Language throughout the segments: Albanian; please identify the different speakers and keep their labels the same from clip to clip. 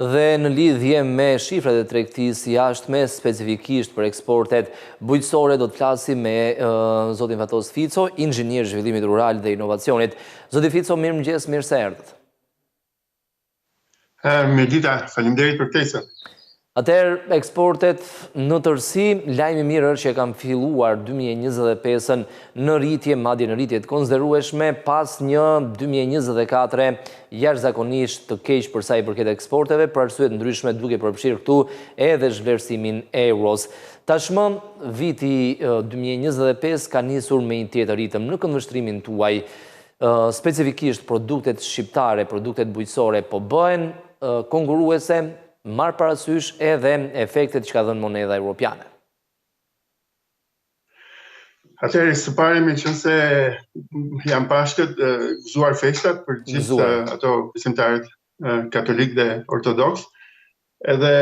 Speaker 1: Dhe në lidhje me shifrat e tregtisë së jashtme, specifikisht për eksportet bujqësore, do të flasim me zotin Fatos Fico, inxhinier zhvillimit rural dhe inovacionit. Zoti Fico, mirëmëngjes, mirë se erdhët.
Speaker 2: Mirëdita, faleminderit për ftesën.
Speaker 1: Atëherë, eksportet në tërësi, lajmi i mirë është që e kanë filluar 2025-ën në rritje, madje në rritje të konsiderueshme, pas një 2024 jashtëzakonisht të keq për sa i përket eksporteve, për arsye të ndryshme duke përfshirë këtu edhe zhvlerësimin e euros. Tashmë, viti 2025 ka nisur me një tjetër ritëm në këndvështrimin tuaj. Specifikisht produktet shqiptare, produktet bujqësore po bëhen konkurruese, marrë parasysh edhe efektet që ka dhënë monedha
Speaker 2: europiane. Atëherë, së pari meqenëse janë Pashkët, gëzuar festat për gjithë ato besimtarët katolik dhe ortodoks. Edhe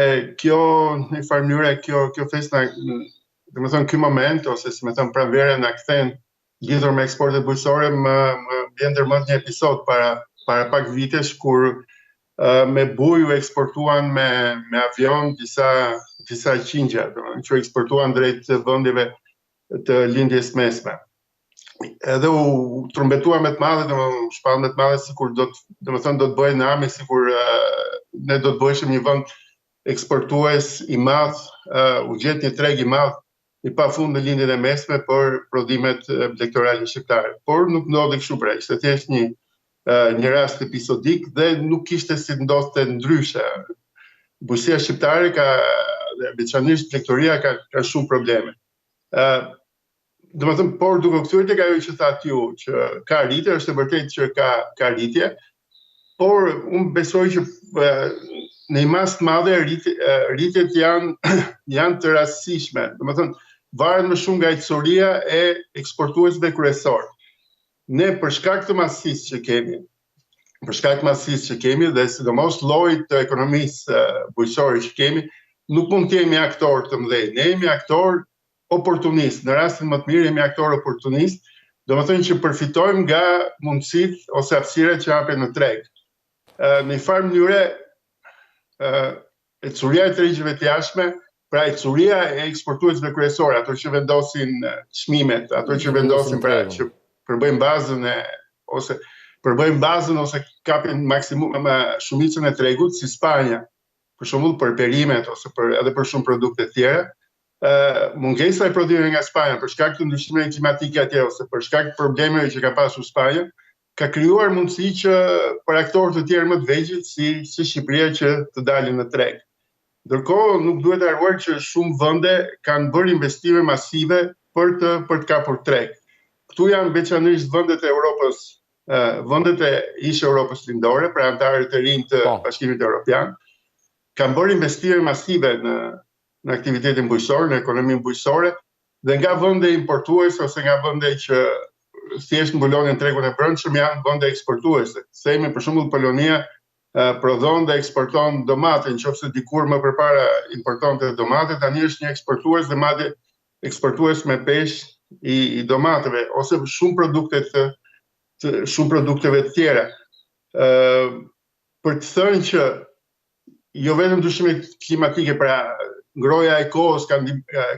Speaker 2: kjo, në një farë mënyre, kjo, kjo festë, na, domethënë, ky moment, ose si me thënë, pranvera na kthen lidhur me eksportet bujqësore, më, më vjen ndërmend një episod para, para pak vitesh, kur me bujë u eksportuan me, me avion disa, disa qingja, domethënë, që u eksportuan drejt vendeve të lindjes mesme. Edhe u trumbetua me të madhe, domethënë, u shpall me të madhe sikur do të, domethënë, do të bëhej nami sikur ne do të bëheshim një vend eksportues i madh, u gjet një treg i madh i pafund në lindjen e mesme për prodhimet blegtorale shqiptare. Por nuk ndodhi kështu pra, ishte thjesht një një rast episodik dhe nuk kishte si të ndodhte ndryshe. Bujqësia shqiptare ka dhe veçanërisht blegtoria ka ka shumë probleme. Ë domethënë, por duke u kthyer tek ajo që thatë ju, që ka rritje, është e vërtetë që ka ka rritje, por unë besoj që në një masë të madhe rritje, rritjet janë janë të rastësishme. Domethënë, varen më shumë nga ecuria e eksportuesve kryesorë. Ne për shkak të madhësisë që kemi, për shkak të madhësisë që kemi dhe sidomos llojit të ekonomisë bujqësore që kemi, nuk mund të jemi aktorë të mëdhenj. Ne jemi aktorë oportunistë, në rastin më të mirë jemi aktorë oportunistë, domethënë që përfitojmë nga mundësitë ose hapësirat që hapen në treg. Në një farë mënyre, ecuria e tregjeve të jashtme, pra ecuria e eksportuesve kryesorë, ato që vendosin çmimet, ato që vendosin pra që përbëjnë bazën e ose përbëjnë bazën ose kapin maksimum me shumicën e tregut si Spanja, për shembull për perimet ose për edhe për shumë produkte të tjera, mungesa e prodhimeve nga Spanja për shkak të ndryshimeve klimatike atje ose për shkak të problemeve që ka pasur Spanja, ka krijuar mundësi që për aktorë të tjerë më të vegjël si si Shqipëria që të dalin në treg. Ndërkohë nuk duhet harruar që shumë vende kanë bërë investime masive për të për të kapur treg. Këtu janë veçanërisht vendet e Europës, vendet e ish Europës Lindore, pra anëtarët e rinj të po. Bashkimit Evropian, kanë bërë investime masive në në aktivitetin bujqësor, në ekonominë bujqësore dhe nga vende importuese ose nga vende që thjesht mbulonin tregun e brendshëm janë vende eksportuese. Themi për shembull Polonia prodhon dhe eksporton domate, në qoftë se dikur më përpara importonte domate, tani është një eksportues dhe madje eksportues me peshë i, i domateve ose shumë produkte të, të shumë produkteve të tjera. Ë për të thënë që jo vetëm ndryshimet klimatike, pra ngrohja e kohës ka,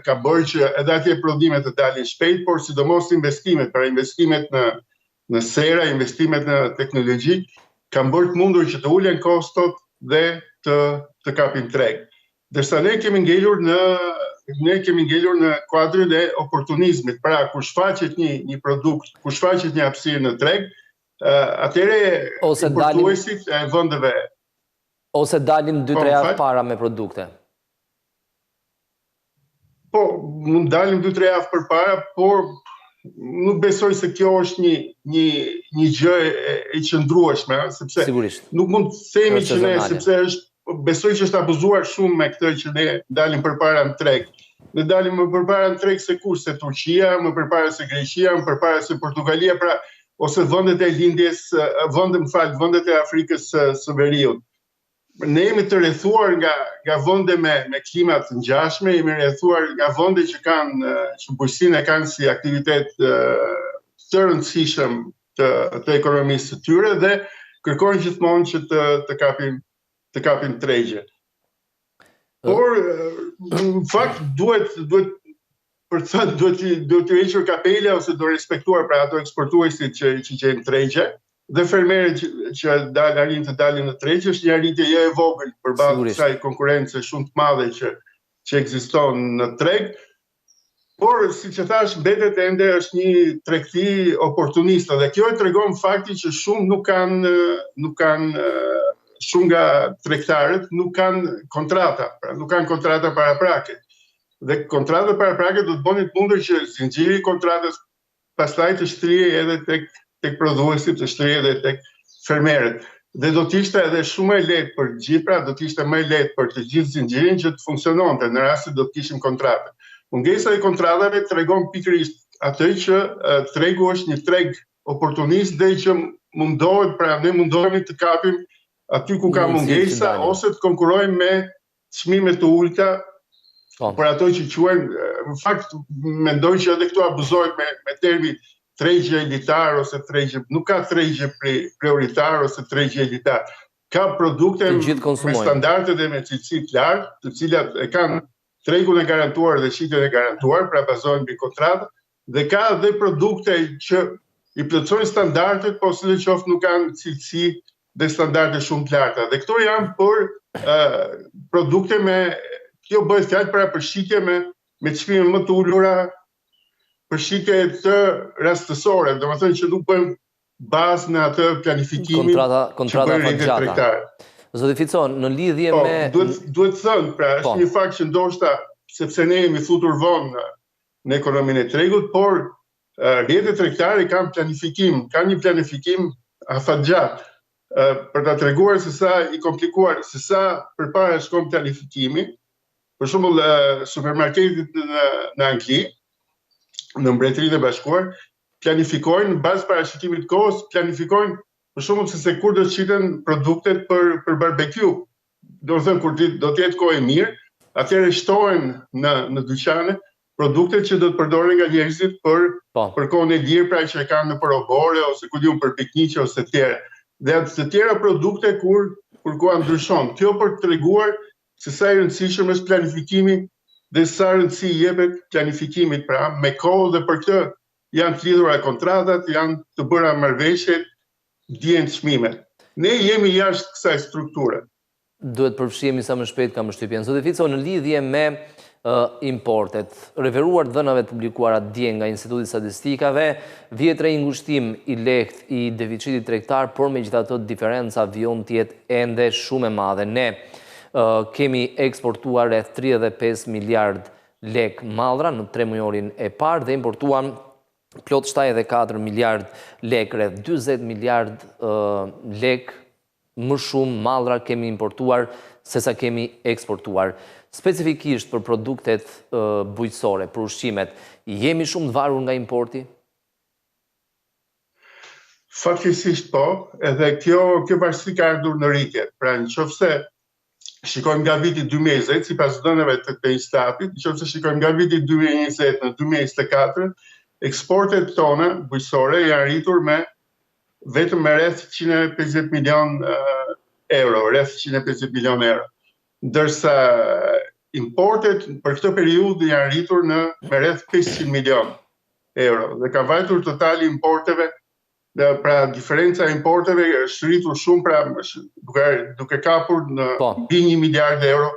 Speaker 2: ka bërë që edhe atje prodhimet të dalin shpejt, por sidomos investimet, pra investimet në në sera, investimet në teknologji, kanë bërë të mundur që të ulen kostot dhe të të kapin treg. Ndërsa ne kemi ngelur në ne kemi ngelur në kuadrin e oportunizmit, pra kur shfaqet një një produkt, kur shfaqet një hapësirë në treg, atëherë importuesit e vendeve
Speaker 1: Ose dalim 2-3 po, javë para me produkte.
Speaker 2: Po, mund dalim 2-3 javë përpara, por nuk besoj se kjo është një një një gjë e, e qëndrueshme, sepse
Speaker 1: Sigurisht.
Speaker 2: nuk mund të themi që ne sepse është besoj që është abuzuar shumë me këtë që ne dalim përpara në treg. Ne dalim më përpara në treg se kush, se Turqia, më përpara se Greqia, më përpara se Portugalia, pra ose vendet e lindjes, vende, më fal, vendet e Afrikës së, së Veriut. Ne jemi të rrethuar nga nga vende me me klima të ngjashme, jemi rrethuar nga vende që kanë që bujqësinë e kanë si aktivitet të rëndësishëm të të ekonomisë së tyre dhe kërkojnë gjithmonë që të të kapin të kapin tregje. Por në fakt duhet duhet për të thënë duhet t'i duhet t'i hequr kapelja ose do respektuar pra ato eksportuesit që që gjejnë tregje dhe fermerët që, që dal arrijnë të dalin në tregje është një arritje jo e vogël përballë kësaj konkurrence shumë të madhe që që ekziston në treg. Por, siç e thashë, mbetet ende është një tregti oportuniste dhe kjo e tregon fakti që shumë nuk kanë nuk kanë shumë nga tregtarët nuk kanë kontrata, pra nuk kanë kontrata paraprake. Dhe kontrata paraprake do të bënin të mundur që zinxhiri i kontratës pastaj të shtrihej edhe tek tek prodhuesit, të shtrihej edhe tek fermerët. Dhe do të ishte edhe shumë më e lehtë për të gjithë, pra do të ishte më e lehtë për të gjithë zinxhirin që të funksiononte në rast se do të kishim kontrata. Mungesa e kontratave tregon pikërisht atë që tregu është një treg oportunist dhe që mundohet, pra ne mundohemi të kapim aty ku ka mungesa ose të konkurrojmë me çmime të ulëta po. për ato që quhen, në fakt mendoj që edhe këtu abuzohet me me termin tregje elitar ose tregje, nuk ka tregje prioritar ose tregje elitar. Ka produkte me standarde dhe me cilësi të lartë, të cilat e kanë tregun e garantuar dhe shitjen e garantuar, pra bazohen mbi kontratë, dhe ka dhe produkte që i plotësojnë standardet, po sidoqoftë nuk kanë cilësi dhe standarde shumë të larta. Dhe këto janë për uh, produkte me, kjo bëhet fjalë pra për shitje me, me çmime më të ulura, për shitje të rastësore, domethënë që nuk bëjnë bazë në atë planifikimin
Speaker 1: kontrata, kontrata që bëjnë tregtarët. Zoti Fico, në lidhje po, me...
Speaker 2: Duhet, duhet thënë, pra, është po. një fakt që ndoshta, sepse ne jemi futur vonë në, në ekonominë e tregut, por Rrjetet tregtare kanë planifikim, kanë një planifikim afatgjatë për ta treguar se sa i komplikuar, se sa përpara shkon planifikimi. Për shembull, supermarketet në në Angli, në Mbretërinë e Bashkuar, planifikojnë në bazë parashikimit të kohës, planifikojnë për shembull se se kur do të shiten produktet për për barbecue. Domethënë kur do të jetë kohë e mirë, atëherë shtohen në në dyqane produktet që do të përdoren nga njerëzit për po. për kohën e lirë, pra që e kanë nëpër oborre ose ku di unë për pikniqe ose të tjera. Dhe atë të tjera produkte kur kur koha ndryshon. Kjo për të treguar se sa i rëndësishëm është planifikimi dhe sa rëndësi i jepet planifikimit, pra me kohë dhe për këtë janë të lidhura kontratat, janë të bëra marrëveshjet, dihen çmimet. Ne jemi jashtë kësaj strukture.
Speaker 1: Duhet përfshihemi sa më shpejt kam përshtypjen. Zoti Fico, në lidhje me importet, referuar të dhënave të publikuara dje nga Instituti i Statistikave, vihet re një ngushtim i lehtë i deficitit tregtar, por megjithatë diferenca vijon të jetë ende shumë e madhe. Ne kemi eksportuar rreth 35 miliard lekë mallra në tremujorin e parë dhe importuam plot 74 miliard lekë, rreth 40 miliard lekë më shumë mallra kemi importuar sesa kemi eksportuar. Specifikisht për produktet bujqësore, për ushqimet, jemi shumë të varur nga importi?
Speaker 2: Fatkeqësisht po, edhe kjo kjo varësi ka ardhur në rritje. Pra në qoftë se shikojmë nga viti 2020, sipas dhënave të të Instatit, në qoftë se shikojmë nga viti 2020 në 2024, eksportet tona bujqësore janë rritur me vetëm me rreth 150 milion euro, rreth 150 milion euro. Ndërsa importet për këtë periudhë janë rritur në me rreth 500 milion euro dhe ka vajtur totali i importeve dhe pra diferenca e importeve është rritur shumë pra duke duke kapur në po. mbi 1 miliard euro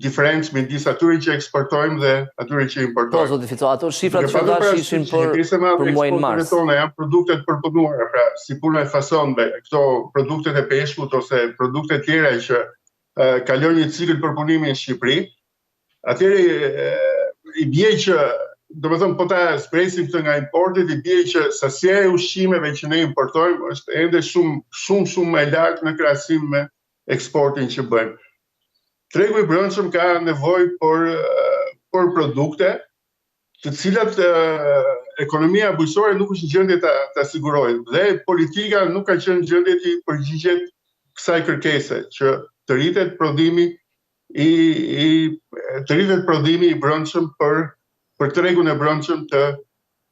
Speaker 2: diferencë midis atyre që eksportojmë dhe atyre që importojmë.
Speaker 1: Po, zoti Fico, ato shifrat që dhashë ishin për për muajin mars.
Speaker 2: Tona janë produkte të përpunuara, pra si puna e fasonëve, këto produktet e peshkut ose produkte tjera që uh, kalojnë një cikël përpunimi në Shqipëri, atëherë i bie që domethënë po ta zbresim këtë nga importet, i bie që sasia e ushqimeve që ne importojmë është ende shumë shumë shumë më e lartë në krahasim me eksportin që bëjmë. Tregu i brendshëm ka nevojë për për produkte të cilat ekonomia bujqësore nuk është në gjendje ta ta sigurojë dhe politika nuk ka qenë në gjendje t'i përgjigjet kësaj kërkese që të rritet prodhimi i i të rritet prodhimi i brendshëm për për tregun e brendshëm të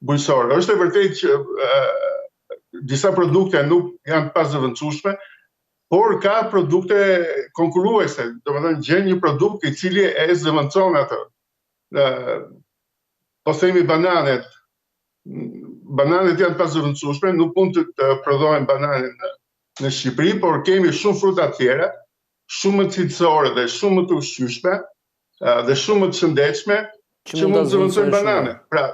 Speaker 2: bujqësor. Është e vërtetë që e, disa produkte nuk janë të pazëvendësueshme, Por ka produkte konkurruese, domethënë gjen një produkt i cili e zëvendëson atë. Ë po themi bananet, bananet janë të pazëvendësueshme, nuk mund të, të prodhohen banane në, në Shqipëri, por kemi shumë fruta të tjera, shumë më cilësore dhe shumë më të ushqyeshme dhe shumë më të shëndetshme
Speaker 1: që, që mund të zëvendësojnë
Speaker 2: bananet. Pra,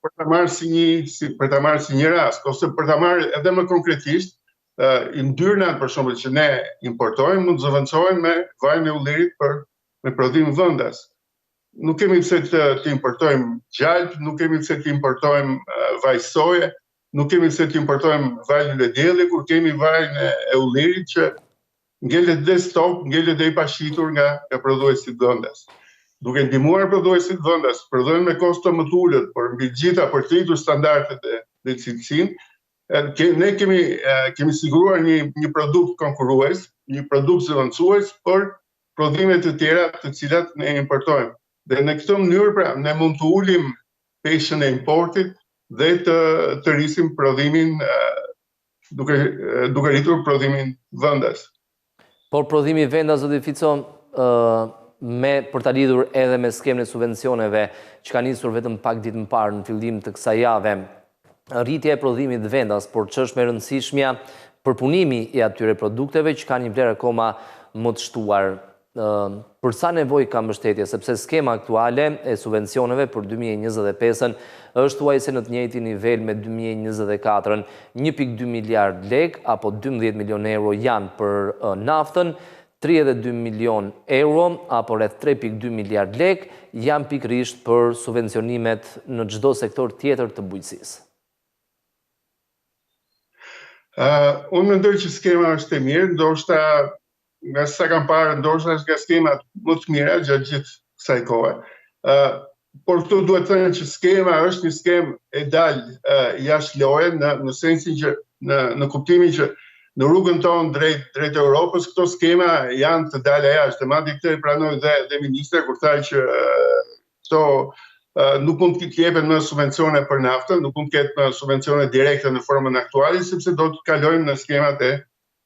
Speaker 2: për ta marrë si një si për ta marrë si një rast ose për ta marrë edhe më konkretisht, uh, yndyrnat për shembull që ne importojmë mund të zëvendësohen me vajin e ullirit për me prodhim vendas. Nuk kemi pse të, të importojmë gjalp, nuk kemi pse të importojmë uh, vaj soje, nuk kemi pse të importojmë vaj luledielli kur kemi vajin e, e ullirit që ngelet dhe stok, ngelet dhe i pashitur nga, nga prodhuesit vendas. Duke ndihmuar prodhuesit vendas, prodhojnë me kosto më të ulët, por mbi të gjitha për të rritur standardet dhe, dhe cilësinë, ne kemi kemi siguruar një një produkt konkurrues, një produkt zëvendësues për prodhime të tjera të cilat ne importojmë. Dhe në këtë mënyrë pra ne mund të ulim peshën e importit dhe të të rrisim prodhimin duke duke rritur prodhimin
Speaker 1: vendas. Por prodhimi vendas zoti Fico ë me për ta lidhur edhe me skemën e subvencioneve që ka nisur vetëm pak ditë më parë në fillim të kësaj jave, rritja e prodhimit vendas, por ç'është më e rëndësishmja, përpunimi i atyre produkteve që kanë një vlerë akoma më të shtuar. Për sa nevojë ka mbështetje, sepse skema aktuale e subvencioneve për 2025-ën është thuajse në të njëjtin nivel me 2024-ën, 1.2 miliard lekë apo 12 milion euro janë për naftën, 32 milion euro apo rreth 3.2 miliard lekë janë pikërisht për subvencionimet në çdo sektor tjetër të bujqësisë.
Speaker 2: Uh, unë mendoj që skema është e mirë, ndoshta nga sa kam parë, ndoshta është nga skemat më të mira gjatë gjithë kësaj kohe. Ë, uh, por këtu duhet thënë që skema është një skemë e dalë uh, jashtë loje në në sensin që në në kuptimin që në rrugën tonë drejt drejt Europës këto skema janë të dala jashtë. Dhe madje këtë e pranoi dhe dhe ministrja kur tha që uh, këto uh, nuk mund të jepen më subvencione për naftën, nuk mund të ketë më subvencione direkte në formën aktuale sepse do të kalojmë në skemat e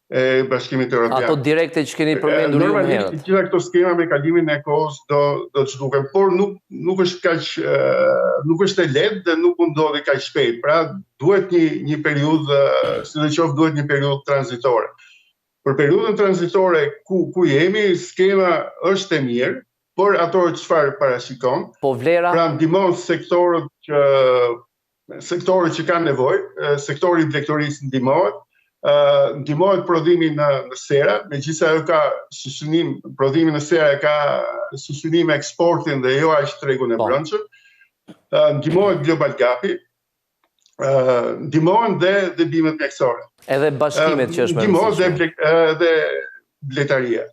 Speaker 2: e Bashkimit
Speaker 1: Evropian. Ato direkte që keni përmendur ju më
Speaker 2: herët. Normalisht gjitha këto skema me kalimin e kohës do do të zhduken, por nuk nuk është kaq nuk është e lehtë dhe nuk mund ndodhi kaq shpejt. Pra duhet një një periudhë, sidoqoftë duhet një periudhë tranzitore. Për periudhën tranzitore ku ku jemi, skema është e mirë, por ato çfarë parashikon?
Speaker 1: Po vlera?
Speaker 2: Pra ndihmon sektorët që sektorët që kanë nevojë, sektori i blegtorisë ndihmohet, ndihmohet prodhimi në, në sera, megjithëse ajo ka si synim, prodhimi në sera ka si synim eksportin dhe jo aq tregun e po. brendshëm, ndihmohet Global Gapi, ndihmohen dhe dhe bimët
Speaker 1: mjekësore. Edhe bashkimet që është
Speaker 2: më Ndihmohet dhe ble, dhe bletaria.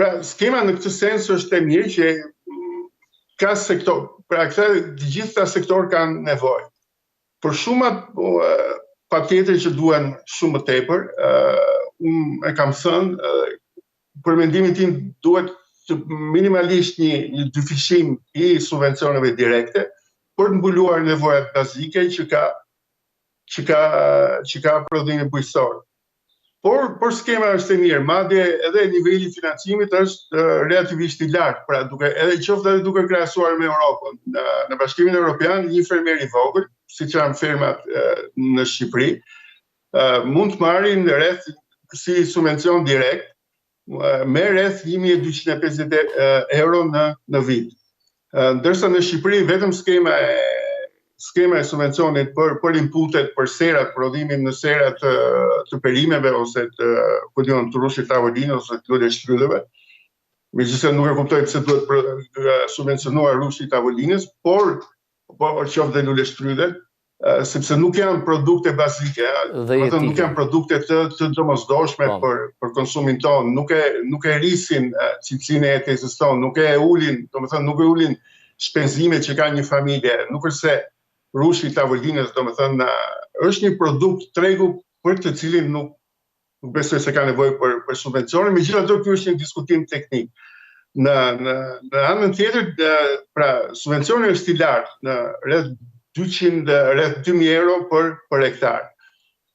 Speaker 2: Pra, skema në këtë sens është e mirë që ka sektor, pra këta të gjithë këta sektorë kanë nevojë. Për shumat, po, patjetër që duhen shumë më tepër, unë e kam thënë, për mendimin tim duhet të minimalisht një, një dyfishim i subvencioneve direkte për të mbuluar nevojat bazike që ka që ka që ka prodhimi bujqësor. Por por skema është e mirë, madje edhe niveli i financimit është relativisht i lartë, pra duke edhe qoftë edhe duke krahasuar me Europën. Në, në Bashkimin Evropian një fermer i vogël, siç janë fermat në Shqipëri, mund të marrin rreth si subvencion direkt me rreth 1250 euro në në vit. Ndërsa në Shqipëri vetëm skema e skema e subvencionit për për inputet, për serat, prodhimin në sera të të perimeve ose të ku di unë të rrushit tavolinës ose të luleshtrydheve. Megjithëse nuk e kuptoj pse duhet për, subvencionuar rrushi i tavolinës, por po qoftë dhe luleshtrydhet, sepse nuk janë produkte bazike, dhe jetike. nuk janë produkte të të domosdoshme po. për për konsumin tonë, nuk e nuk e rrisin cilësinë e jetesës tonë, nuk e ulin, domethënë nuk e ulin shpenzimet që ka një familje, nuk është se rrushi i tavolinës, domethënë është një produkt tregu për të cilin nuk nuk besoj se ka nevojë për për subvencione, megjithatë ky është një diskutim teknik. Në në në anën tjetër, pra subvencioni është i lartë në rreth 200 rreth 2000 euro për për hektar.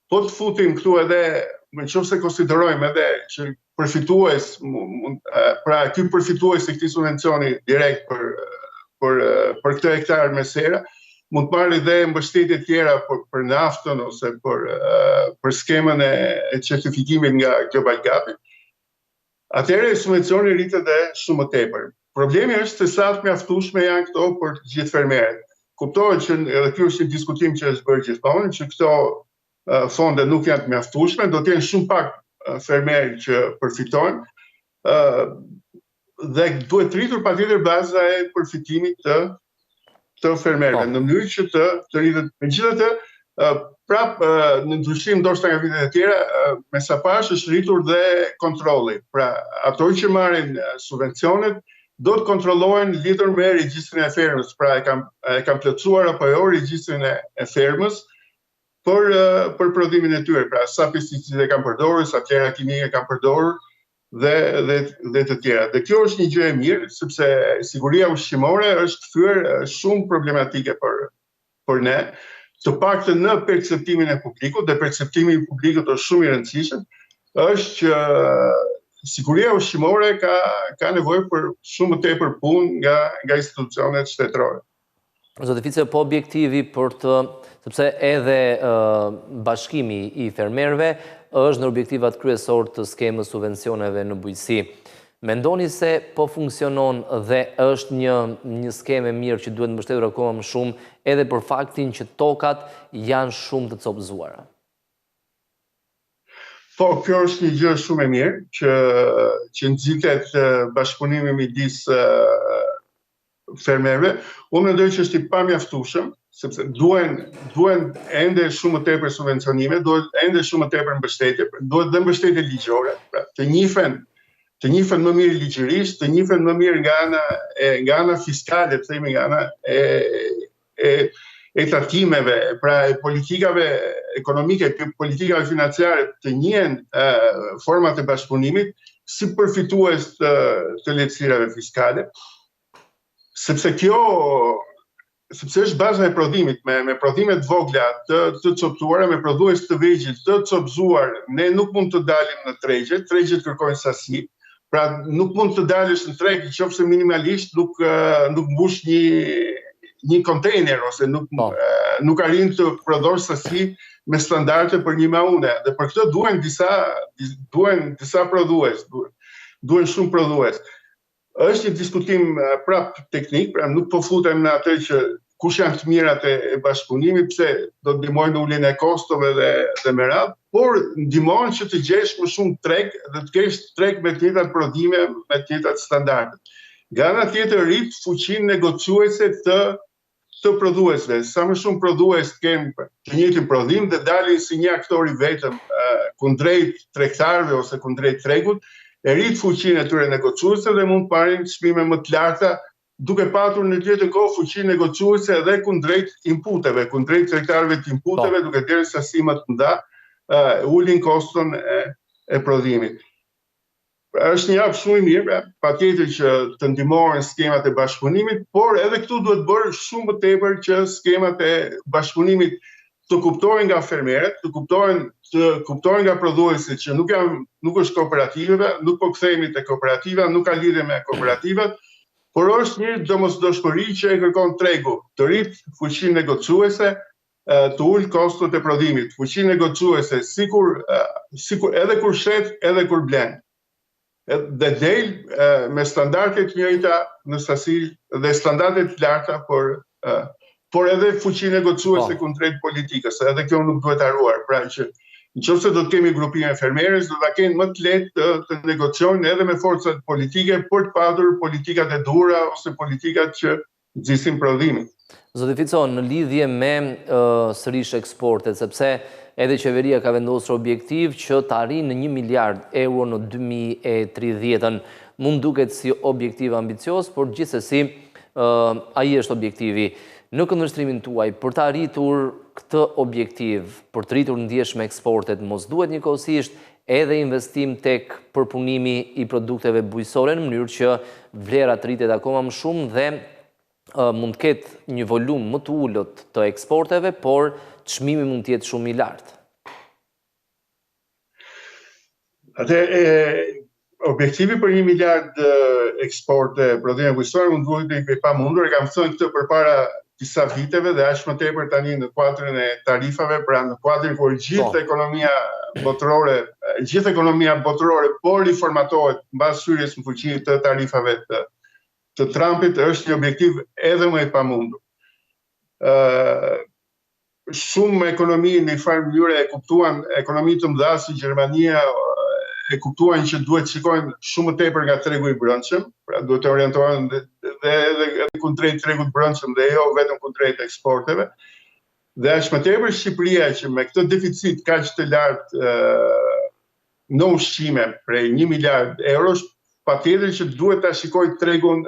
Speaker 2: Po të futim këtu edhe në qoftë se konsiderojmë edhe që përfitues, pra ky përfitues i këtij subvencioni direkt për për për këtë hektar me sera, mund të marrë dhe mbështetje tjera për, për naftën ose për për skemën e, e certifikimit nga Global Gap. Atëherë subvencioni rritet dhe shumë më tepër. Problemi është se sa të mjaftueshme janë këto për të gjithë fermerët. Kuptohet që edhe ky është një diskutim që është bërë gjithmonë, që këto fonde nuk janë të mjaftueshme, do të jenë shumë pak fermerë që përfitojnë, dhe duhet rritur patjetër baza e përfitimit të të fermerëve, po. në mënyrë që të të rritet. Megjithatë, prap në ndryshim ndoshta nga vitet e tjera, me sa pashë është rritur dhe kontrolli. Pra, ato që marrin subvencionet do të kontrollohen lidhur me regjistrin e fermës, pra e kanë e kanë plotësuar apo jo regjistrin e, e fermës për për prodhimin e tyre, pra sa pesticide kanë përdorur, sa plehra kimike kanë përdorur dhe dhe dhe të tjera. Dhe kjo është një gjë e mirë sepse siguria ushqimore është kthyer shumë problematike për për ne, të paktën në perceptimin e publikut dhe perceptimi i publikut është shumë i rëndësishëm, është që siguria ushqimore ka ka nevojë për shumë më tepër punë nga nga institucionet
Speaker 1: shtetërore. Zoti Fico, po objektivi për të, sepse edhe bashkimi i fermerëve është në objektivat kryesorë të skemës subvencioneve në bujqësi. Mendoni se po funksionon dhe është një një skemë e mirë që duhet mbështetur akoma më shumë edhe për faktin që tokat janë shumë të copëzuara?
Speaker 2: Po, kjo është një gjë shumë e mirë që që nxitet bashkëpunimi midis fermerëve, unë mendoj që është i pamjaftueshëm, sepse duhen duhen ende shumë më tepër subvencionime, duhet ende shumë më tepër mbështetje, duhet dhe mbështetje ligjore, pra të njihen të njihen më mirë ligjërisht, të njihen më mirë nga ana e nga ana fiskale, të themi nga ana e e e tatimeve, pra e politikave ekonomike, politikave financiare, të njihen format e bashkëpunimit si përfitues të, të lehtësirave fiskale. Sepse kjo sepse është baza e prodhimit me me prodhime të vogla të të copëtuara me prodhues të vegjël të copëzuar ne nuk mund të dalim në tregje tregjet kërkojnë sasi pra nuk mund të dalësh në treg nëse minimalisht nuk nuk mbush një një kontejner ose nuk po. nuk arrin të prodhosh sasi me standarde për një maune dhe për këtë duhen disa duhen disa prodhues duhen duhen shumë prodhues Është një diskutim prap teknik, pra nuk po futem në atë që kush janë të mirat e, e bashkëpunimit, pse do të ndihmojnë në uljen e kostove dhe dhe me radhë, por ndihmon që të gjesh më shumë treg dhe të kesh treg me të njëjtat prodhime, me të njëjtat standarde. Nga ana tjetër rrit fuqinë negociuese të të prodhuesve, sa më shumë prodhues të kenë të njëjtin prodhim dhe dalin si një aktor i vetëm kundrejt tregtarëve ose kundrejt tregut, e rrit fuqinë e tyre negociuese dhe mund të marrin çmime më të larta, duke patur në të njëjtën kohë fuqinë negociuese edhe kundrejt inputeve, kundrejt tregtarëve të inputeve, po. duke blerë sasi më të mëdha, uh, ulin koston e, e prodhimit. Është një hap shumë i mirë, pra, patjetër që të ndihmohen skemat e bashkëpunimit, por edhe këtu duhet bërë shumë më tepër që skemat e bashkëpunimit të kuptohen nga fermerët, të kuptohen të kuptohen nga prodhuesit që nuk janë nuk është kooperative, nuk po kthehemi te kooperativa, nuk ka lidhje me kooperativat, por është një domosdoshmëri që e kërkon tregu, të rrit fuqinë negociuese, të ulë kostot e prodhimit, fuqinë negociuese, sikur, sikur edhe kur shet, edhe kur blen. Dhe del me standarde të njëjta në sasi dhe standarde të larta për por edhe fuqi negociuese po. kundrejt politikës, edhe kjo nuk duhet harruar, pra që në qoftë se do të kemi grupime fermerësh, do ta kenë më të lehtë të, të negociojnë edhe me forcat politike për të patur politikat e duhura ose politikat që nxisin
Speaker 1: prodhimin. Zoti Fico, në lidhje me sërish eksportet, sepse edhe qeveria ka vendosur objektiv që të arrijë në 1 miliard euro në 2030-ën. Mund duket si objektiv ambicioz, por gjithsesi ai është objektivi. Në këndvështrimin tuaj, për të arritur këtë objektiv, për të rritur ndjeshëm eksportet, mos duhet njëkohësisht edhe investim tek përpunimi i produkteve bujqësore në mënyrë që vlera të rritet akoma më shumë dhe mund të ketë një volum më të ulët të eksporteve, por çmimi mund të jetë shumë i lartë.
Speaker 2: Atë e objektivi për 1 miliard eksporte prodhime bujqësore më duket i pamundur, e kam thënë këtë përpara disa viteve dhe aq më tepër tani në kuadrin e tarifave, pra në kuadrin kur gjithë po. ekonomia botërore, gjithë ekonomia botërore po riformatohet mbas hyrjes në fuqi të tarifave të të Trumpit është një objektiv edhe më i pamundur. Ë shumë ekonomi në një farë mënyre e kuptuan ekonomi të mëdha si Gjermania e kuptuan që duhet të shikojnë shumë më tepër nga tregu i brendshëm, pra duhet të orientohen dhe dhe edhe edhe kundrejt tregut të brendshëm dhe jo vetëm kundrejt eksporteve. Dhe aq më tepër Shqipëria që me këtë deficit kaq të lartë në ushqime prej 1 miliard eurosh, patjetër që duhet ta shikojë tregun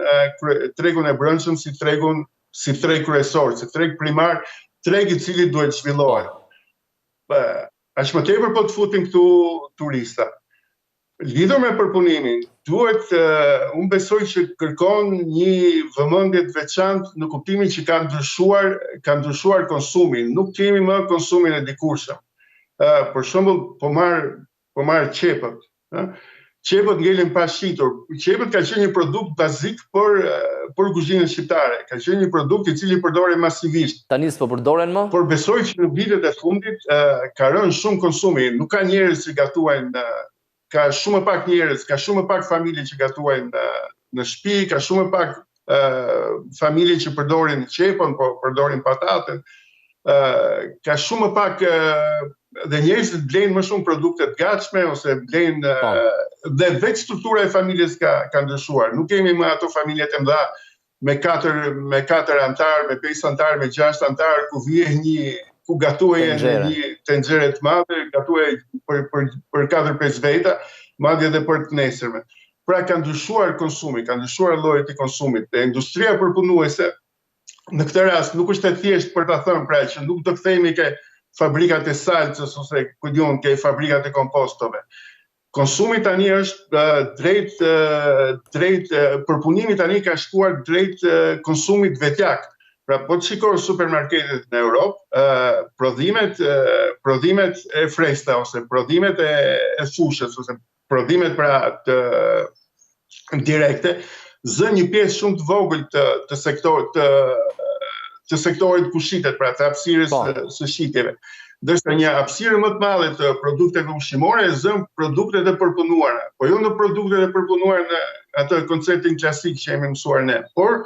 Speaker 2: tregun e brendshëm si tregun si treg kryesor, si treg primar, treg i cili duhet të zhvillohet. Po. Aq më tepër po të futim këtu turista. Lidhur me përpunimin, duhet, unë besoj që kërkon një vëmendje të veçantë në kuptimin që ka ndryshuar, ka ndryshuar konsumi, nuk kemi më konsumin e dikurshëm. Për shembull, po marr po marr qepët, ë? Qepët ngelen pa shitur. Qepët ka qenë një produkt bazik për për kuzhinën shqiptare. Ka qenë një produkt i cili përdorej masivisht.
Speaker 1: Tani s'po përdoren më?
Speaker 2: Por besoj që në vitet e fundit ka rënë shumë konsumi. Nuk ka njerëz që gatuajnë, ka shumë më pak njerëz, ka shumë më pak familje që gatuajnë në shtëpi, ka shumë më pak familje që përdorin qepën, po përdorin pataten. Ka shumë më pak dhe njerëzit blejnë më shumë produkte të gatshme ose blejnë po. dhe vetë struktura e familjes ka ka ndryshuar. Nuk kemi më ato familjet e mëdha me katër me katër anëtarë, me pesë anëtarë, me gjashtë anëtarë ku vije një ku gatuhej në një tenxhere të madhe, gatuhej për për për 4-5 veta, madje edhe për të nesërmen. Pra ka ndryshuar konsumi, ka ndryshuar llojet e konsumit. Dhe industria përpunuese në këtë rast nuk është e thjeshtë për ta thënë pra që nuk do kthehemi ke fabrikat e salcës ose ku di unë ke fabrikat e kompostove. Konsumi tani është drejt drejt përpunimi tani ka shkuar drejt konsumit vetjak. Pra po të shikosh supermarketet në Europë, prodhimet prodhimet e freskëta ose prodhimet e, e fushës ose prodhimet pra të direkte zë një pjesë shumë të vogël të të sektorit të të sektorit ku shitet, pra të hapësirës po. së, së shitjeve. Ndërsa një hapësirë më të madhe të produkteve ushqimore e zënë produktet e përpunuara, po jo në produktet e përpunuara në atë konceptin klasik që jemi mësuar ne, por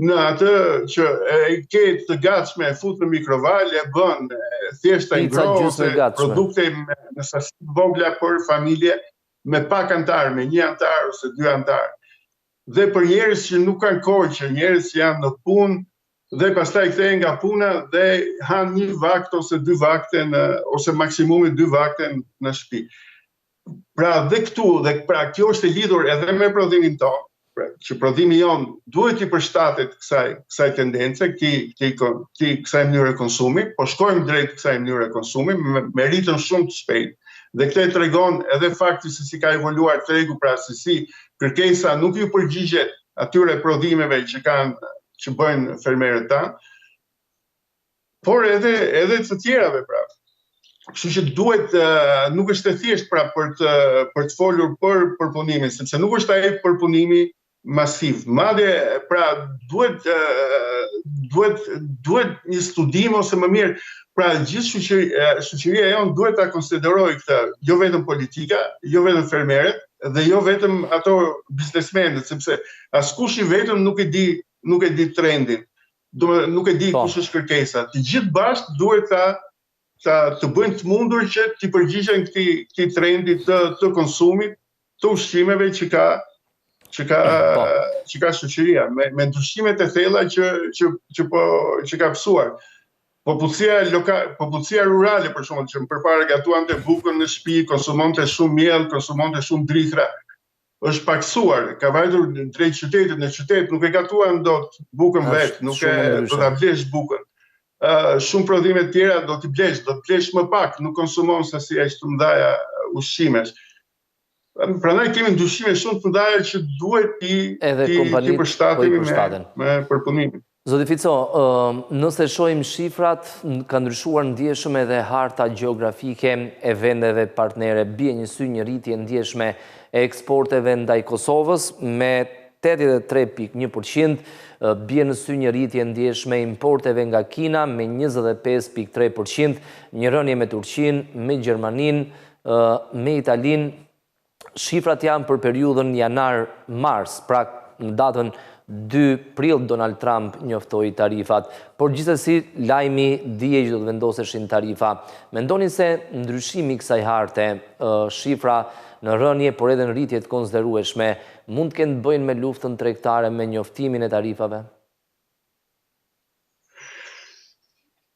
Speaker 2: në atë që e ke të gatshme e fut në mikrovalë, e bën thjesht ta ngroh ose produkte me, në sasi të vogla për familje me pak anëtarë, me një anëtar ose dy anëtarë. Dhe për njerëz që nuk kanë kohë, që njerëz që janë në punë dhe pastaj kthehen nga puna dhe hanë një vakt ose dy vakte në ose maksimumi dy vakte në shtëpi. Pra dhe këtu dhe pra kjo është e lidhur edhe me prodhimin tonë, pra, që prodhimi jonë duhet t'i përshtatet kësaj kësaj tendence, këtij këtij këtij kësaj mënyre konsumi, po shkojmë drejt kësaj mënyre konsumi me, me ritëm shumë të shpejtë. Dhe këtë e tregon edhe fakti se si ka evoluar tregu, pra se si kërkesa nuk iu përgjigjet atyre prodhimeve që kanë që bëjnë fermerët tanë, por edhe edhe të tjerave pra. Kështu që duhet nuk është e thjeshtë pra për të për të folur për përpunimin, sepse nuk është ai përpunimi masiv. Madje pra duhet duhet duhet një studim ose më mirë, pra gjithë shoqëria shoqëria jonë duhet ta konsiderojë këtë, jo vetëm politika, jo vetëm fermerët dhe jo vetëm ato biznesmenët, sepse askush i vetëm nuk e di nuk e di trendin. Do nuk e di po. kush është kërkesa. Të gjithë bashkë duhet ta ta të bëjnë të mundur që t'i përgjigjen këtij këtij trendi të të konsumit të ushqimeve që ka që ka po. që ka shoqëria me me ndryshimet e thella që që që po që ka pësuar. Popullsia loka, popullsia rurale për shembull që më përpara gatuante bukën në shtëpi, konsumonte shumë miell, konsumonte shumë drithra, është pakësuar, ka vajtur drejt qytetit, në qytet nuk e gatuan dot bukën vetë, nuk e do ta blesh bukën. Ë shumë prodhime të tjera do t'i blesh, do të blesh më pak, nuk konsumon sasi aq të mëdha ushqimesh. Prandaj kemi ndryshime shumë të mëdha që duhet t'i t'i t'i përshtatemi
Speaker 1: me
Speaker 2: me përpunimin.
Speaker 1: Zoti Fico, nëse shohim shifrat, ka ndryshuar ndjeshëm edhe harta gjeografike e vendeve partnere. Bie në sy një rritje e ndjeshme e eksporteve ndaj Kosovës me 83.1%, bie në sy një rritje e ndjeshme e importeve nga Kina me 25.3%, një rënie me Turqinë, me Gjermaninë, me Italinë, Shifrat janë për periudhën janar-mars, pra në datën 2 prill Donald Trump njoftoi tarifat. Por gjithsesi lajmi dihej që do të vendoseshin tarifa. Mendoni se ndryshimi i kësaj harte, shifra në rënie, por edhe në rritje të konsiderueshme, mund të kenë të bëjnë me luftën tregtare me njoftimin e tarifave?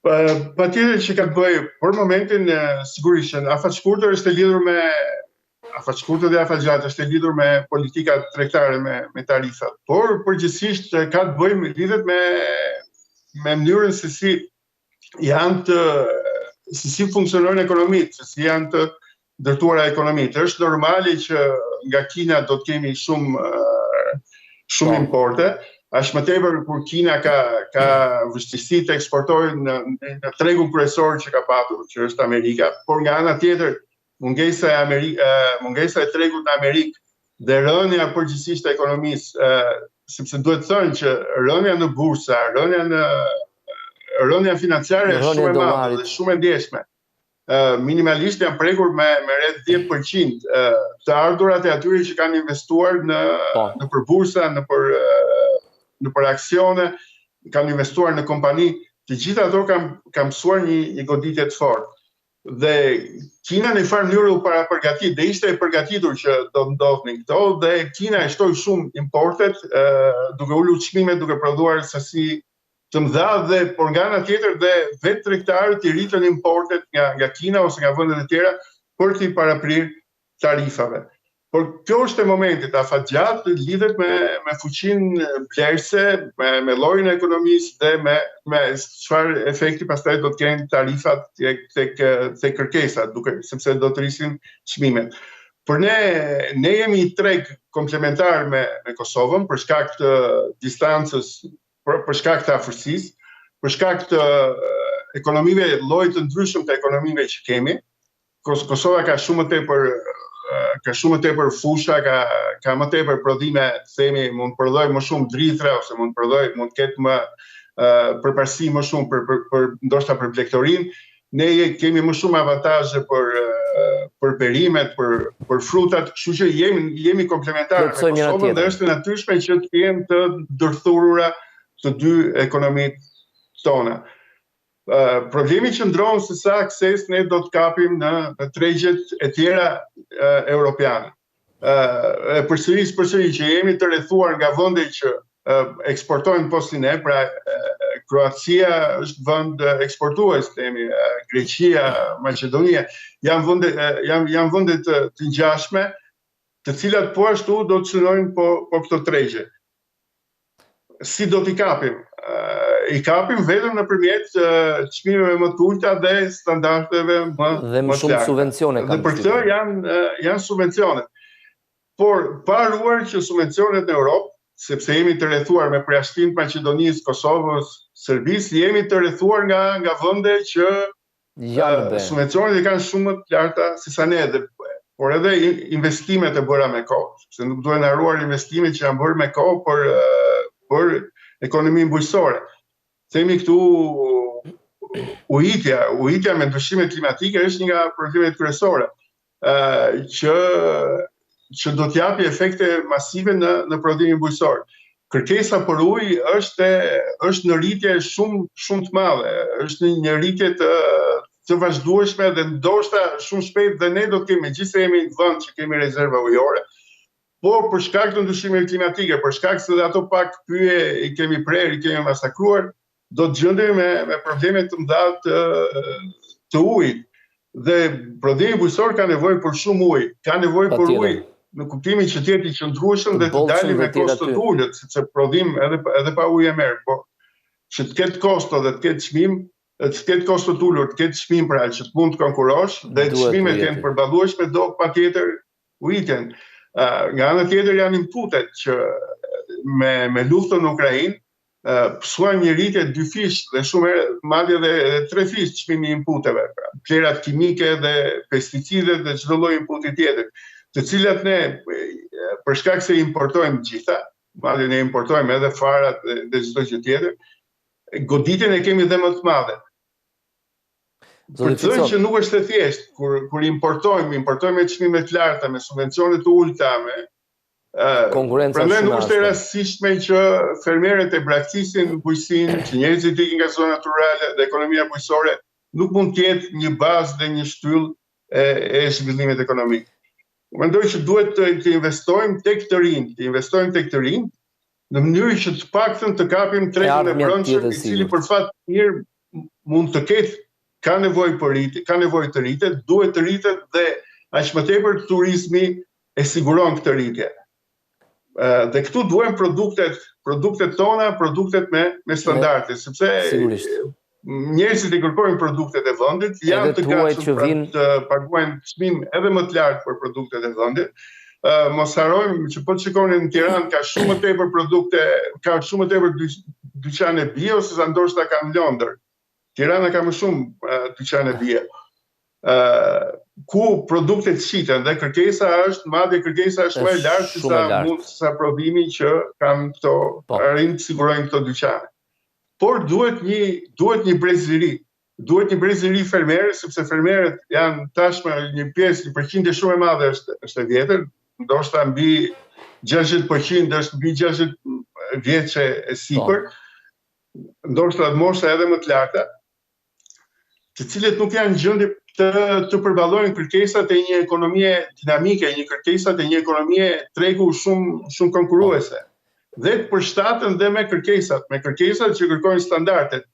Speaker 2: Patjetër që ka të bëjë, për momentin, sigurisht që në afatshkurtër është e lidhur me afatshkurtër dhe afatgjatë është e lidhur me politikat tregtare me me tarifat, por përgjithësisht ka të bëjë me lidhet me me mënyrën se si janë të se si funksionojnë ekonomitë, se si janë të ndërtuara ekonomitë. Është normale që nga Kina do të kemi shumë shumë po. importe, aq më tepër kur Kina ka ka vështirësi të eksportojë në në tregun kryesor që ka patur, që është Amerika, por nga ana tjetër mungesa e Amerikë, mungesa e tregut në Amerikë dhe rënia përgjithësisht e ekonomisë, sepse duhet thënë që rënia në bursa, rënia në rënia financiare është shumë e madhe dhe shumë e ndjeshme. Minimalisht janë prekur me me rreth 10% të ardhurat e atyre që kanë investuar në po. nëpër bursa, nëpër nëpër aksione, kanë investuar në kompani, të gjitha ato kanë kanë pësuar një një goditje të fortë. Dhe Kina në një farë mënyre u parapërgatit dhe ishte e përgatitur që do të ndodhnin këto dhe Kina e shtoi shumë importet, duke ulur çmimet, duke prodhuar sasi të mëdha dhe por nga ana tjetër dhe vetë tregtarët i rritën importet nga nga Kina ose nga vendet e tjera për t'i paraprirë tarifave. Por kjo është e momentit, afatgjatë lidhet me me fuqinë blerëse, me me llojin e ekonomisë dhe me me çfarë efekti pastaj do të kenë tarifat tek tek tek kërkesa, duke sepse do të rrisin çmimet. Për ne ne jemi një treg komplementar me me Kosovën për shkak të distancës, për, për shkak të afërsisë, për shkak të ekonomive, llojit të ndryshëm të ekonomive që kemi, Kosova ka shumë më tepër ka shumë më tepër fusha, ka ka më tepër prodhime, themi, mund të prodhojë më shumë drithra ose mund të prodhojë, mund të ketë më përparësi më shumë për për, për ndoshta për blegtorinë. Ne kemi më shumë avantazhe për për perimet, për për frutat, kështu që jemi jemi komplementarë me Kosovën dhe është e natyrshme që të jenë të ndërthurura të dy ekonomitë tona. Problemi qëndron se sa akses ne do të kapim në, në tregjet e tjera europiane. E përsëris përsëri që jemi të rrethuar nga vende që eksportojnë po si ne, pra Kroacia është vend eksportues, themi, Greqia, Maqedonia, janë vende janë janë vende të, të ngjashme, të cilat po ashtu do të synojnë po po këto tregje. Si do t'i kapim? I kapim vetëm nëpërmjet çmimeve më të ulëta dhe standardeve më
Speaker 1: dhe më shumë subvencione
Speaker 2: Dhe për këtë janë janë subvencionet. Por pa harruar që subvencionet në Europë, sepse jemi të rrethuar me përjashtim të Maqedonisë, Kosovës, Serbisë, jemi të rrethuar nga nga vende që
Speaker 1: Janë
Speaker 2: be. Subvencionet i kanë shumë më të larta se sa ne dhe por edhe investimet e bëra me kohë, sepse nuk duhen harruar investimet që janë bërë me kohë për për ekonominë bujqësore. Themi këtu ujitja, ujitja me ndryshimet klimatike është një nga problemet kryesore që që do të japi efekte masive në në prodhimin bujqësor. Kërkesa për ujë është është në rritje shumë shumë të madhe, është në një rritje të të vazhdueshme dhe ndoshta shumë shpejt dhe ne do të kemi, megjithëse jemi një vend që kemi rezerva ujore, por për shkak të ndryshimeve klimatike, për shkak se dhe ato pak pyje i kemi prerë, i kemi masakruar, do të gjendemi me, me probleme të mëdha të, të ujit. Dhe prodhimi bujqësor ka nevojë për shumë ujë, ka nevojë për ujë në kuptimin që të jetë i qëndrueshëm dhe të dalë me kosto të ulët, sepse prodhim edhe edhe pa ujë e merr, po që të ketë kosto dhe të ketë çmim, të ketë kosto të ulur, të ketë çmim pra që të mund të konkurrosh dhe çmimet të jenë të përballueshme do patjetër ujitjen. Nga ana tjetër janë inputet që me me luftën në Ukrainë. Pësuan një rritje dyfish dhe shumë herë madje dhe trefish çmimi i inputeve, pra plehrat kimike dhe pesticidet dhe çdo lloj inputi tjetër, të cilat ne për shkak se importojmë të gjitha, madje ne importojmë edhe farat dhe, dhe çdo gjë tjetër, goditjen e kemi dhe më të madhe. Për të thënë që nuk është e thjeshtë, kur, kur importojmë, importojmë me çmime të larta, me subvencione të ulëta, me
Speaker 1: konkurrenca
Speaker 2: Prandaj nuk është e rastësishme që fermerët e braktisin bujqësinë, që njerëzit ikin nga zonat rurale dhe ekonomia bujqësore nuk mund të jetë një bazë dhe një shtyllë e, e zhvillimit ekonomik. Mendoj që duhet të, të investojmë tek të rinjtë, të investojmë tek të rinjtë, në mënyrë që të paktën të kapim tregun e brendshëm, i cili për fat të mirë mund të ketë ka nevojë për rritje, ka nevojë të rritet, duhet të rritet dhe aq më tepër turizmi e siguron këtë rritje. Dhe këtu duhen produktet, produktet tona, produktet me me standarde, sepse
Speaker 1: sigurisht
Speaker 2: njerëzit i kërkojnë produktet e vendit, janë të gatshëm pra vin... të paguajnë çmim edhe më të lartë për produktet e vendit. Uh, mos harrojmë që po të shikoni në Tiranë ka shumë më tepër produkte, ka shumë më tepër dy, dyqane bio se sa ndoshta ka në Londër. Tirana ka më shumë uh, dyqane bio. Uh, ku produktet shiten dhe kërkesa është, madje kërkesa është më e lartë se sa mund sa prodhimi që kanë këto, po. arrijnë të sigurojnë këto dyqane. Por duhet një duhet një brez i ri. Duhet një brez i ri fermerë, sepse fermerët janë tashmë një pjesë, një përqindje shumë e madhe është është e vjetër, ndoshta mbi 60% është mbi 60 vjeçe e sipër. Po. Ndoshta mosha edhe më të larta, të cilët nuk janë në gjendje të të përballojnë kërkesat e një ekonomie dinamike, një kërkesat e një ekonomie tregu shumë shumë konkurruese. Dhe të përshtaten dhe me kërkesat, me kërkesat që kërkojnë standardet.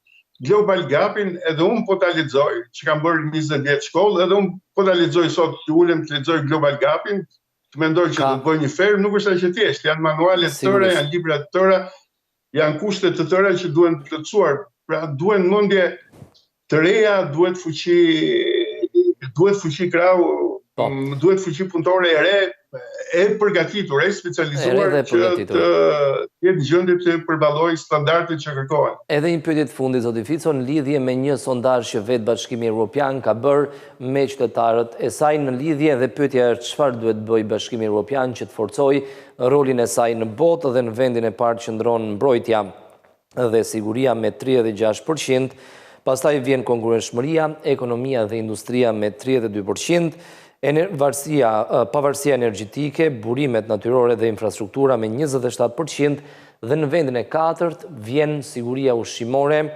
Speaker 2: Global Gapin edhe unë po ta lexoj, që kam bërë 20 vjet shkollë, edhe unë po ta lexoj sot të ulem të lexoj Global Gapin, të mendoj që do të bëj një fermë, nuk është aq e thjeshtë, janë manuale të tëra, janë libra të tëra, janë kushte të tëra që duhen plotësuar. Pra duhen mendje të reja, duhet fuqi duhet fuqi krahu, po. duhet fuqi punëtore e re, e përgatitur, e specializuar e që të jetë në gjendje të përballojë standardet që kërkohen.
Speaker 1: Edhe një pyetje të fundit zoti Fico në lidhje me një sondazh që vetë Bashkimi Evropian ka bërë me qytetarët e saj në lidhje dhe pyetja është çfarë duhet të bëjë Bashkimi Evropian që të forcojë rolin e saj në botë dhe në vendin e parë qëndron mbrojtja dhe siguria me 36 për qind, pastaj vjen konkurrueshmëria, ekonomia dhe industria me 32 për qind, varësia, pavarësia energjetike, burimet natyrore dhe infrastruktura me 27 për qind dhe në vendin e katërt vjen siguria ushqimore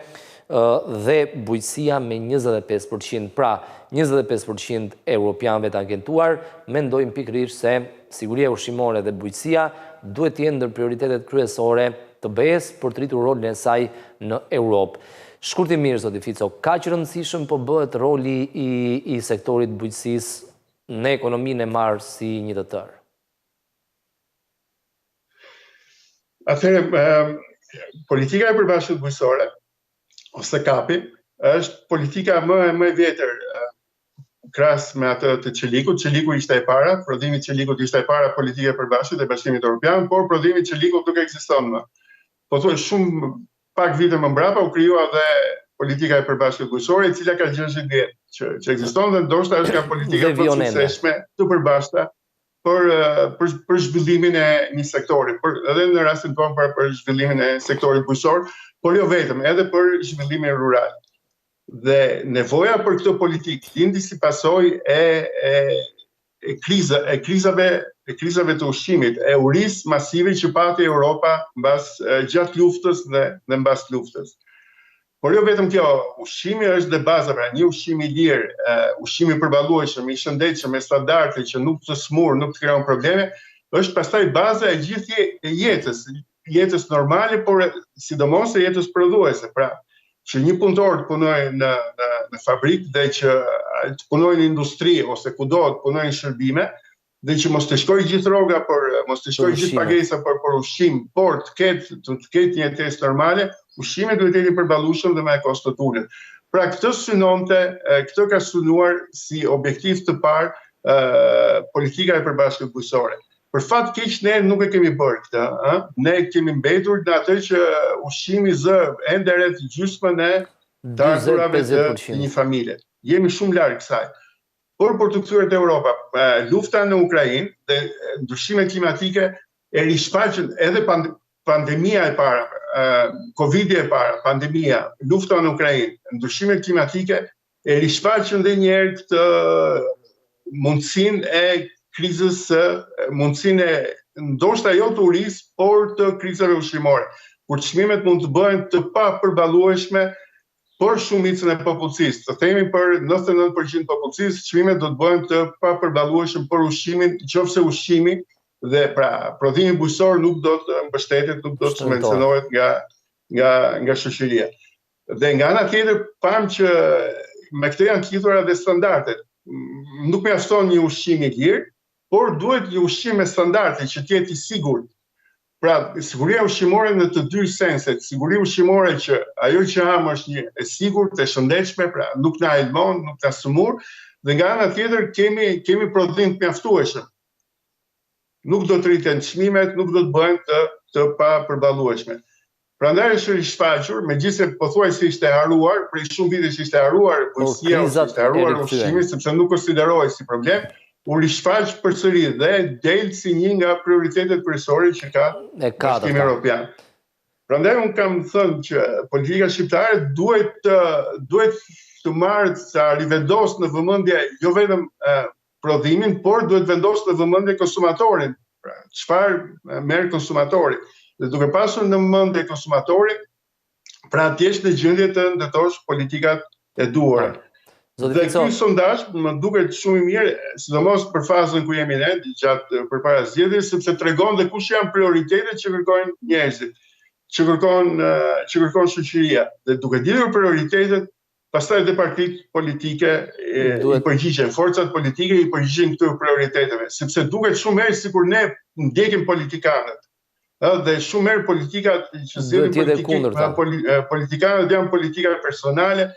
Speaker 1: dhe bujqësia me 25 për qind. Pra, 25 për qind e europianëve të anketuar mendojnë pikërisht se Siguria ushqimore dhe bujqësia duhet të jenë ndër prioritetet kryesore të BE-së për të rritur rolin e saj në Europë. Shkurtimisht, zoti Fico, kaq rëndësishëm po bëhet roli i i sektorit të bujqësisë në ekonominë e marrë si një të tërë?
Speaker 2: Atëherë, politika e përbashkët bujqësore ose KAP-i është politika më e më e vjetër krahas me atë të çelikut. Çeliku ishte e para, prodhimi i çelikut ishte e para politikë e përbashkët e Bashkimit Evropian, por prodhimi i çelikut nuk ekziston më. Pothuaj shumë pak vite më mbrapa u krijua dhe politika e përbashkët bujqësore, e cila ka 60 vjet që që ekziston dhe ndoshta është nga politikat më të suksesshme të përbashkëta për për për zhvillimin e një sektori, për edhe në rastin tonë për për zhvillimin e sektorit bujqësor, por jo vetëm, edhe për zhvillimin rural. Dhe nevoja për këtë politikë lindi si pasojë e e e kriza e krizave e krizave të ushqimit, e urisë masive që pati Europa mbas gjatë luftës dhe dhe mbas luftës. Por jo vetëm kjo, ushqimi është dhe baza, pra një ushqim i lirë, ushqim i përballueshëm, i shëndetshëm, me standarde që nuk të smur, nuk të krijon probleme, është pastaj baza e gjithë jetës, jetës normale, por sidomos e jetës prodhuese. Pra, që një punëtor të punojë në në në fabrikë dhe që të punojë në industri ose kudo të punojë në shërbime, dhe që mos të shkojë gjithë rroga për mos të shkojë gjithë pagesa për për ushqim, por të ketë të, të ketë një jetesë normale, ushqimi duhet të jetë i përballueshëm dhe me kosto të ulët. Pra këtë synonte, këtë ka synuar si objektiv të parë politika e përbashkët bujqësore. Për fat keq ne nuk e kemi bërë këtë, ë? Ne kemi mbetur në atë që ushqimi zë ende rreth gjysmën e të ardhurave të një familje. Jemi shumë larg kësaj. Por për t'u kthyer te Europa, lufta në Ukrainë dhe ndryshimet klimatike e rishfaqën edhe pandemia e para, Covidi e para, pandemia, lufta në Ukrainë, ndryshimet klimatike e rishfaqën dhe një herë këtë mundësinë e krizës, mundësinë e ndoshta jo të urisë, por të krizave ushqimore, kur çmimet mund të bëhen të papërballueshme për shumicën e popullsisë, të themi për 99% të popullsisë, çmimet do të bëhen të papërballueshme për ushqimin, qoftë se ushqimi dhe pra prodhimi bujqësor nuk do të mbështetet, nuk do të subvencionohet nga nga nga shoqëria. Dhe nga ana tjetër pamë që me këtë janë të lidhura dhe standardet. Nuk mjafton një ushqim i lirë, por duhet një ushqim me standarde që të jetë i sigurt. Pra, siguria ushqimore në të dy senset, siguri ushqimore që ajo që hamë është një e sigurt, e shëndetshme, pra nuk na helmon, nuk na sëmur, dhe nga ana tjetër kemi kemi prodhim të mjaftueshëm. Nuk do të rriten çmimet, nuk do të bëhen të të papërballueshme. Prandaj është rishfaqur, megjithëse pothuajse ishte harruar, prej shumë vitesh ishte harruar
Speaker 1: po,
Speaker 2: bujqësia, ishte harruar ushqimi sepse nuk konsiderohej si problem, u rishfaq përsëri dhe del si një nga prioritetet kryesore që ka Bashkimi Evropian. Prandaj unë kam thënë që politika shqiptare duhet të duhet të marrë të rivendosë në vëmendje jo vetëm prodhimin, por duhet vendosë në vëmendje konsumatorin. Pra, çfarë merr konsumatori? Dhe duke pasur në mendje konsumatorin, pra të jesh në gjendje të ndërtosh politikat e duhura. Po. Dhe ky sondazh më duket shumë i mirë, sidomos për fazën ku jemi ne, gjatë përpara zgjedhjes, sepse tregon dhe kush janë prioritetet që kërkojnë njerëzit, që kërkon që kërkon shoqëria. Dhe duke ditur prioritetet, Pastaj dhe partitë politike i përgjigjen, forcat politike i përgjigjen këtyre prioriteteve, sepse duket shumë herë sikur ne ndjekim politikanët. Ë dhe shumë herë politikat që zgjedhin politikë, politikanët janë politika personale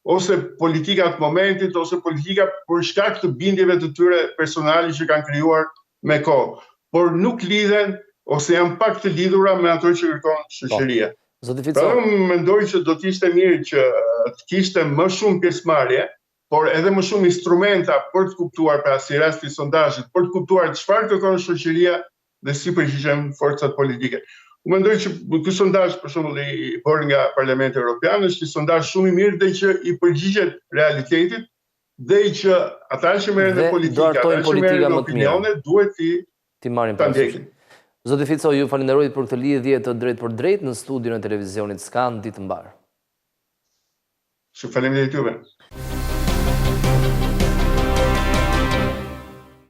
Speaker 2: ose politika të momentit ose politika për shkak të bindjeve të tyre personale që kanë krijuar me kohë, por nuk lidhen ose janë pak të lidhura me ato që kërkon po. shoqëria.
Speaker 1: Zoti Fico.
Speaker 2: Pra unë mendoj që do të ishte mirë që të kishte më shumë pjesëmarrje, por edhe më shumë instrumenta për të kuptuar, pra si rasti i sondazhit, për të kuptuar çfarë kërkon shoqëria dhe si përgjigjen forcat politike. Unë mendoj që ky sondazh për shembull i bërë nga Parlamenti Evropian është një sondazh shumë i mirë dhe që i përgjigjet realitetit dhe që ata që merren me politikë, ata që merren me opinione, duhet
Speaker 1: t'i t'i marrin parasysh. Zoti Fico, ju falenderoj për këtë lidhje të drejtpërdrejtë në studion e televizionit Skan, ditë të
Speaker 2: mbarë. Shumë faleminderit juve.